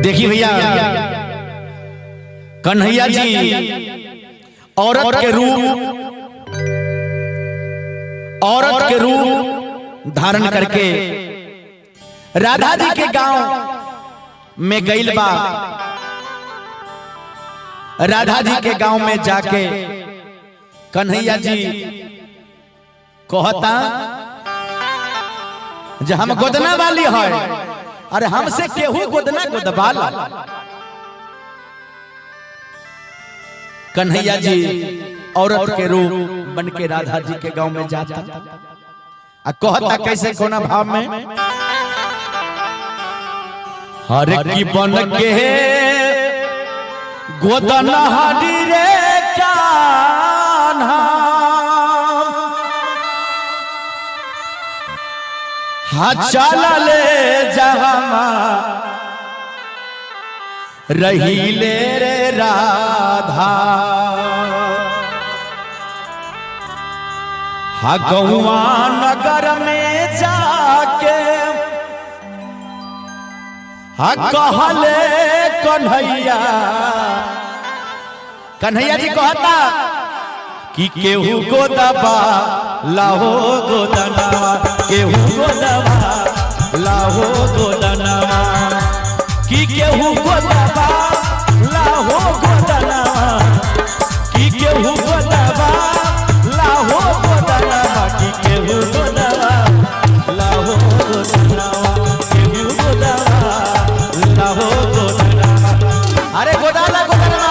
देखिए भैया, कन्हैया जी औरत के रूप, औरत के रूप धारण करके राधा जी के गांव में गइल बा। राधा जी के गांव में जाके कन्हैया जी कहता जे हम गोदना वाली है, अरे हमसे केहू गोदना गोदवाला। कन्हैया जी औरत के रूप बन के राधा जी के गांव में जाता आ कहता कैसे, कोना भाव में, हर की बन के गोदना हरी रे कान्हा, हाँ चल ले जहमा रही ले रे राधा, हाँ गौआ नगर में जाके हाँ कहले कन्हैया। कन्हैया जी कहता कि केहू को दबा लाहो गोदनावा, केहू को दबा लाहो गोदनावा, कि केहू को दबा लाहो गोदनावा, कि केहू को दबा लाहो गोदनावा, कि केहू को दबा लाहो गोदनावा, केहू को दबा लाहो गोदनावा। अरे गोदाला गोदनावा।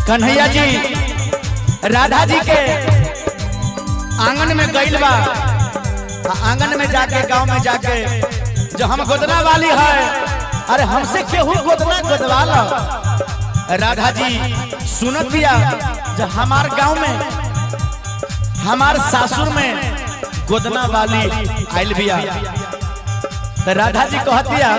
कन्हैया जी राधा जी के आंगन में गइल बा। आंगन में जाके, गांव में जाके, जो हम गोदना वाली है, अरे हमसे केहू गोदना गोदवाला। राधा जी सुनत बिया जो हमार गांव में, हमार सासुर में गोदना वाली आइल बिया। तो राधा जी कहतिया,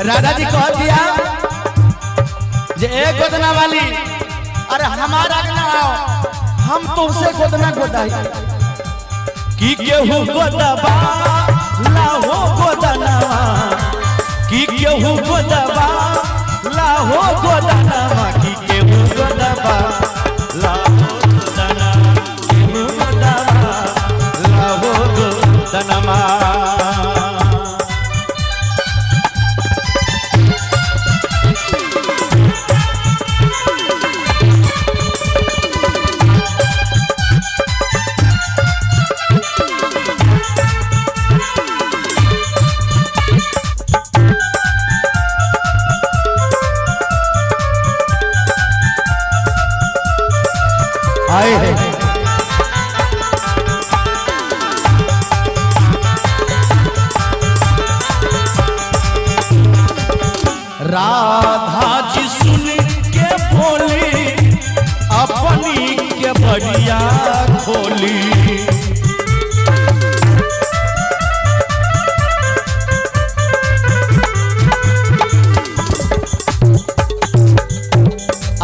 राधा जी कह दिया जे ए गोदना वाली, अरे हमारा आंगना आओ, हम तुमसे गोदना गोदाई। कि केहू गोदबा लाहो गोदनावा, कि केहू गोदबा लाहो गोदनावा, कि केहू गोदबा लाहो गोदनावा, केहू गोदबा लाहो गोदनावा। आए हैं राधा जी सुन के बोली, अपनी के बड़िया खोली।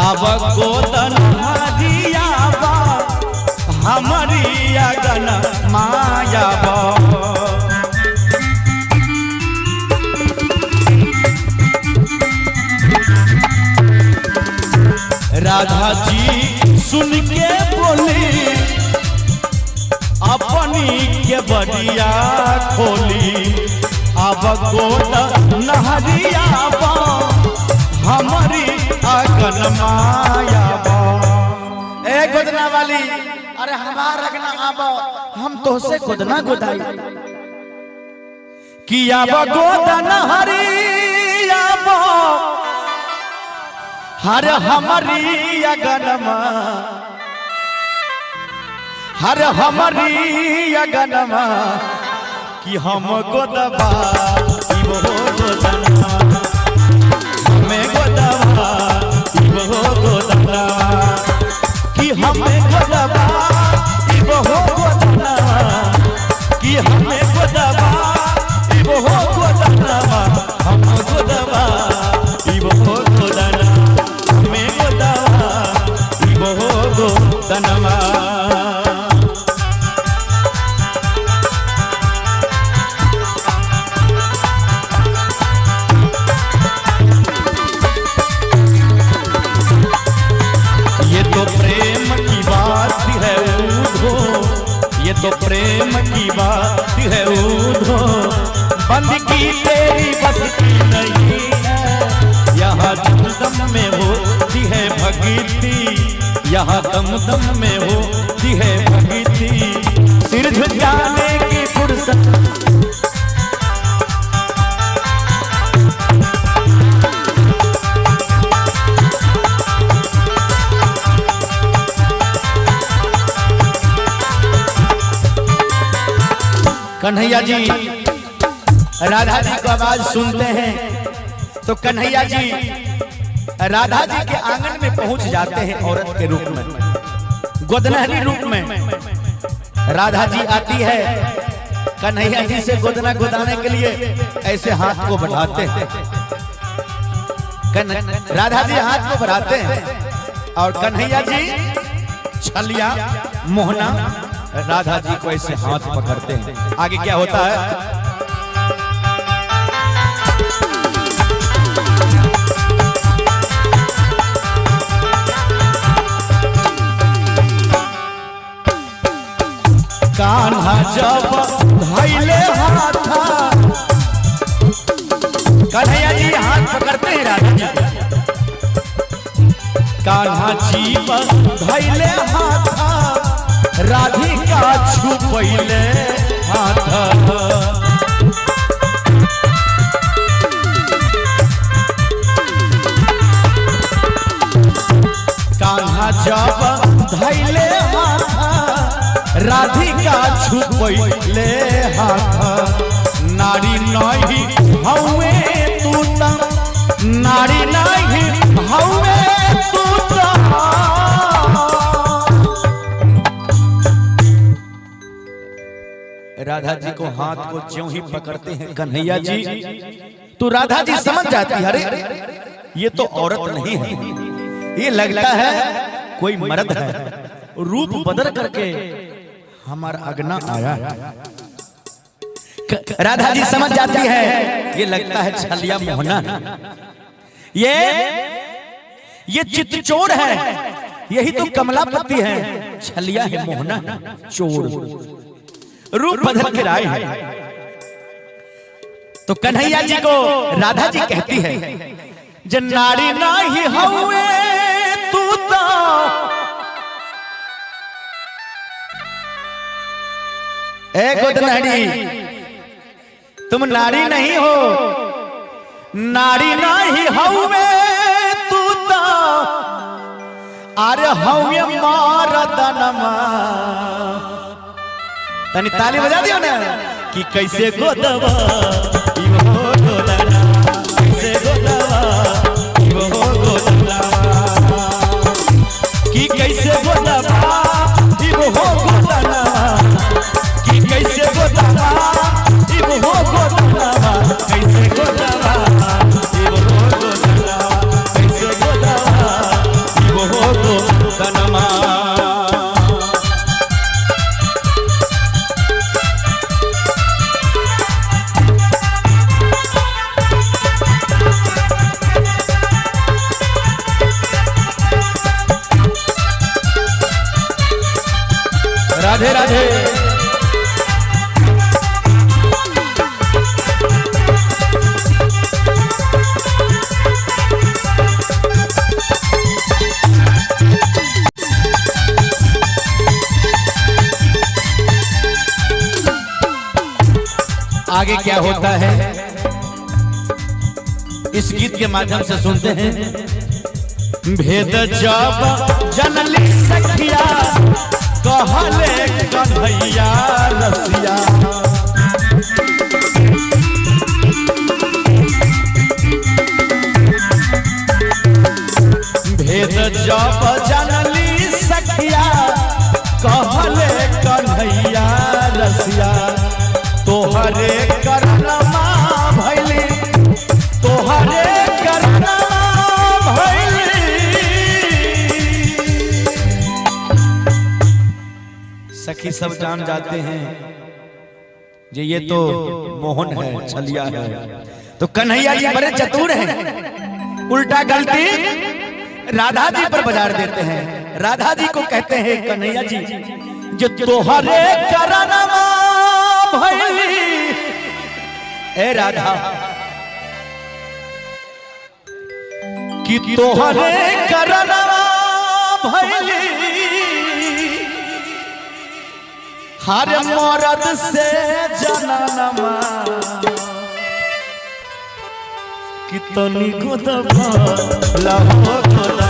अब गोदन हरियाबा हमारी अगन मायाबा। राधा जी सुन के बोली, अपनी के बड़िया खोली। अब गोद नहरिया हमार अगना आब, हम तोहसे गोदना गोदाई। कि आब गोदन हरी आब हर हमारी अगनमा, हर हमारी अगनमा, कि हम गोदबा इबो गोदना, हमें गोदबा इबो गोदना, कि हमें गोदबा इबो गोदना, कि हमें गोदबा इबो गोदना, हम गोदबा इबो गोदना, हमें गोदबा इबो गोदनमा। ये तो प्रेम की बात है ऊधो, ये तो प्रेम की बात है ऊधो, बंद की तेरी बस्ती नहीं है। यहाँ दम दम में होती है भगती, यहाँ दम दम में होती है भगती, सिर झुकाने की फुर्सत। कन्हैया जी राधा जी को आवाज सुनते हैं तो कन्हैया जी राधा जी के आंगन में पहुंच जाते हैं औरत के रूप में, गोदनहरी रूप में। राधा जी आती है कन्हैया जी से गोदना गोदाने के लिए, ऐसे हाथ को बढ़ाते हैं। राधा जी हाथ को बढ़ाते हैं और कन्हैया जी छलिया मोहना राधा जी को ऐसे हाथ पकड़ते हैं। आगे क्या होता है? कान्हा जब धैले हाथा, कन्हैया जी हाथ पकड़ते हैं राधा जी। कान्हा जी धैले हाथा, राधिका छुपैले हाथ। कान्हा जब धैले हाथ, राधिका छुपैले हाथ। नारी नहीं हउए तू त, नारी नहीं हउए तू त। राधा जी को हाथ को ज्यों ही पकड़ते हैं कन्हैया जी, तो राधा जी समझ जाती है, अरे ये तो औरत नहीं है, ये लगता है कोई मर्द है, रूप बदल करके हमारा अगना आया है। राधा जी समझ जाती है ये लगता है छलिया मोहना, ये चितचोर है, यही तो कमलापति है, छलिया है मोहना चोर, रूप बदल के आए हैं। तो कन्हैया जी को राधा जी कहती है, जे नारी नाही हउए तू तो, ए गोदनहरी तुम नारी नहीं हो, नारी नहीं हउए तू तो, अरे हउए मारदनमा। तनी ताली बजा दियो ना कि कैसे गोदवा इहो गोदना, कैसे गोदवा इहो गोदना, कि कैसे गोदवा इहो गोदना, कि कैसे गोदवा इहो गोदना, कैसे गोदवा इहो गोदना, कैसे गोदवा इहो गोदनमा। राधे राधे। आगे क्या होता है, इस गीत के माध्यम से सुनते हैं। भेद जब जनली सखिया कहले कन्हैया रसिया, भेद जब जनली सखिया कहले कन्हैया रसिया, तोहरे करुणा भैली, तोहरे करुणा भैली। सखी सब जान जाते हैं जे ये तो मोहन है, छलिया है। तो कन्हैया जी बड़े चतुर हैं, उल्टा गलती राधा जी पर बजार देते हैं। राधा जी को कहते हैं कन्हैया जी जो तोहरे करनमा भैली, ए राधा कि तोहरे करनमा भैली, हर मरद से जननमा कि तनी गोदबा लहो गोदबा।